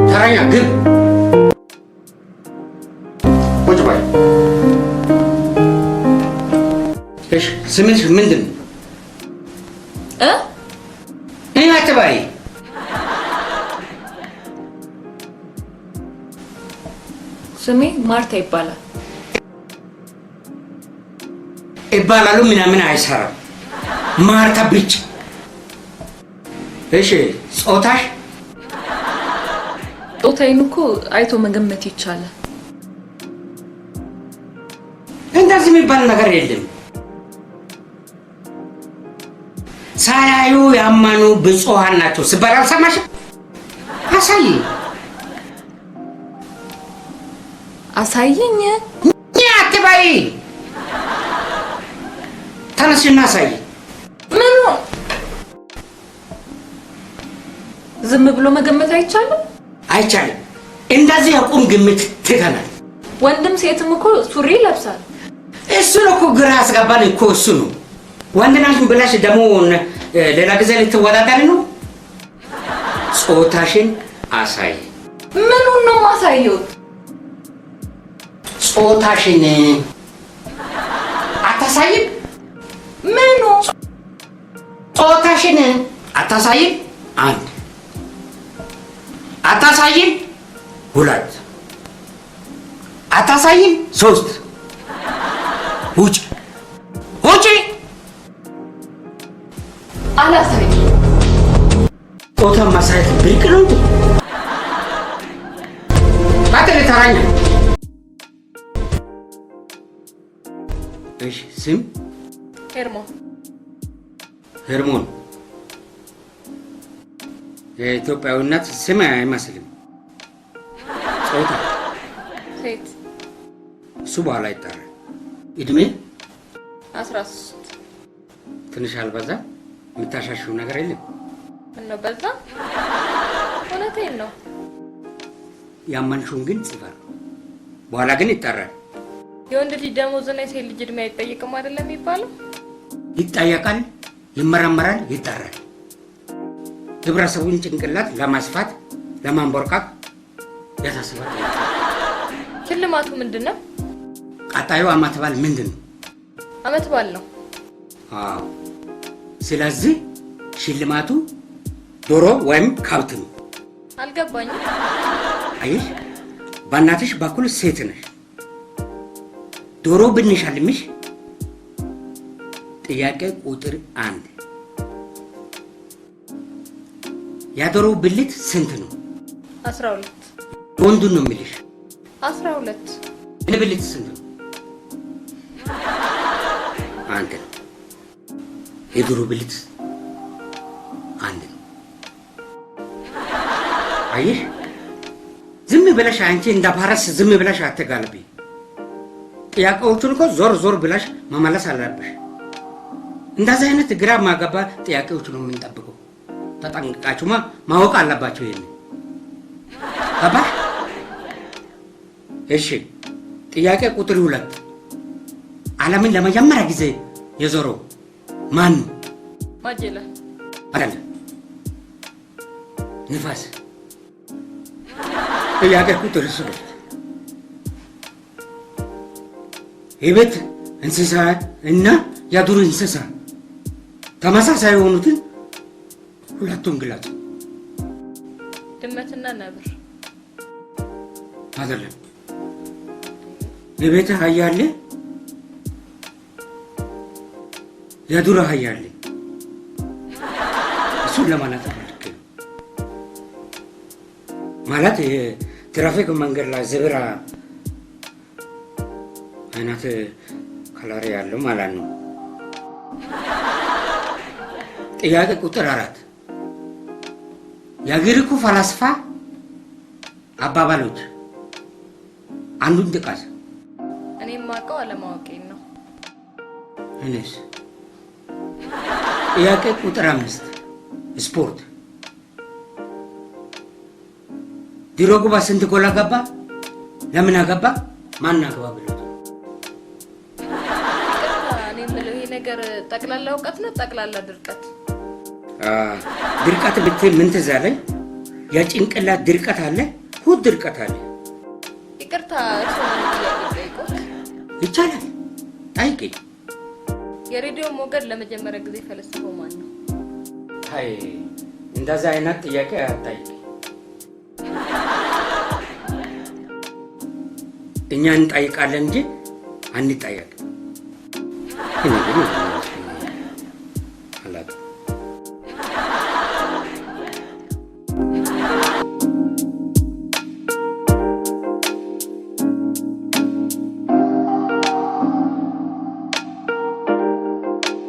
ተረኛ ግብ ቁጭ በይ። እሺ፣ ስምሽ ምንድን ነው? እ እኔ አትበይ። ስሜ ማርታ ይባላል። ይባላሉ ምናምን አይሰራም። ማርታ ብቻ። እሺ፣ ጾታሽ? ጾታዬን እኮ አይቶ መገመት ይቻላል። እንደዚህ የሚባል ነገር የለም። ሳያዩ ያመኑ ብፁዓን ናቸው ሲባል አልሰማሽም? አሳይ። አሳይኝ። አትበይ። ተነስሽና አሳይ። ምኑ? ዝም ብሎ መገመት አይቻልም? አይቻልም። እንደዚህ የቁም ግምት ትተናል። ወንድም ሴትም እኮ ሱሪ ይለብሳል። እሱ ነው እኮ ግራ ያስገባን እኮ እሱ ነው። ወንድ ናሽ ብለሽ ደግሞ ሌላ ጊዜ ልትወዳደሪ ነው። ጾታሽን አሳይ። ምኑን ነው ማሳየው? ጾታሽን አታሳይም? ምኑ? ጾታሽን አታሳይም? አንድ። አታሳይም? ሁለት። አታሳይም? ሶስት። ውጭ ውጭ። አላሳይም። ጾታ ማሳየት ብርቅ ነው እንዴ? ቀጥል፣ ተረኛ። እሺ፣ ስም? ሄርሞን። ሄርሞን የኢትዮጵያዊነት ስም አይመስልም። ጾታ? ሴት። እሱ በኋላ ይጠራል። እድሜ? 13። ትንሽ አልበዛ? የምታሻሽው ነገር የለም? ምነው በዛ? እውነቴን ነው። ያመንሽውን ግን ጽፈር፣ በኋላ ግን ይጠራል። የወንድ ልጅ ደሞዝና የሴት ልጅ እድሜ አይጠይቅም አይደለም የሚባለው? ይጠየቃል፣ ይመረመራል፣ ይጠራል። ህብረተሰቡን ጭንቅላት ለማስፋት ለማንቦርቃቅ ያሳስባል። ሽልማቱ ምንድን ነው? ቀጣዩ አመት በዓል ምንድን ነው? አመት በዓል ነው። አዎ። ስለዚህ ሽልማቱ ዶሮ ወይም ከብት ነው። አልገባኝም። አየሽ፣ በእናትሽ በኩል ሴት ነሽ። ዶሮ ብንሸልምሽ፣ ጥያቄ ቁጥር 1፣ የዶሮ ብልት ስንት ነው? 12። ወንዱን ነው የሚልሽ። 12። እኔ ብልት ስንት ነው? አንድ ነው። የዶሮ ብልት አንድ ነው። አየሽ፣ ዝም ብለሽ አንቺ እንደ ፈረስ ዝም ብለሽ አትጋልቢ። ጥያቄዎቹን እኮ ዞር ዞር ብለሽ መመለስ አለብሽ። እንደዚህ አይነት ግራ ማገባ ጥያቄዎች ነው የምንጠብቀው። ተጠንቅቃችሁማ ማወቅ አለባቸው። ይሄን ገባሽ? እሺ፣ ጥያቄ ቁጥር 2፣ ዓለምን ለመጀመሪያ ጊዜ የዞረው ማን ነው? ማጀላን። አይደለም፣ ንፋስ። ጥያቄ ቁጥር 3፣ የቤት እንስሳ እና የዱር እንስሳ ተመሳሳይ የሆኑትን ሁለቱን ግለጹ። ድመትና ነብር። አይደለም። የቤት አህያ አለ፣ የዱር አህያ አለ። እሱን ለማለት ፈልጌ ነው። ማለት የትራፊክ መንገድ ላይ zebra አይነት color ያለው ማለት ነው። ጥያቄ ቁጥር 4፣ የግሪኩ ፈላስፋ አባባሎች አንዱን ጥቀስ። እኔ የማውቀው አለማወቄን ነው። እኔስ? ጥያቄ ቁጥር 5፣ ስፖርት። ድሮግባ ስንት ጎል አገባ? ለምን አገባ? ማን አገባ ብሎት? እኔ የምለው ይሄ ነገር ጠቅላላ እውቀት ነው ጠቅላላ ድርቀት? ድርቀት ብትይ ምን ትዝ አለኝ? የጭንቅላት ድርቀት አለ፣ ድርቀት አለ። ይቅርታ፣ እርስዎን አንድ ጥያቄ ልጠይቅዎት? ይቻላል፣ ጠይቂኝ። የሬዲዮ ሞገድ ለመጀመሪያ ጊዜ የፈለሰፈው ማን ነው? አይ፣ እንደዛ አይነት ጥያቄ አትጠይቂ። እኛ እንጠይቃለን እንጂ አንጠየቅም። እኔ ግን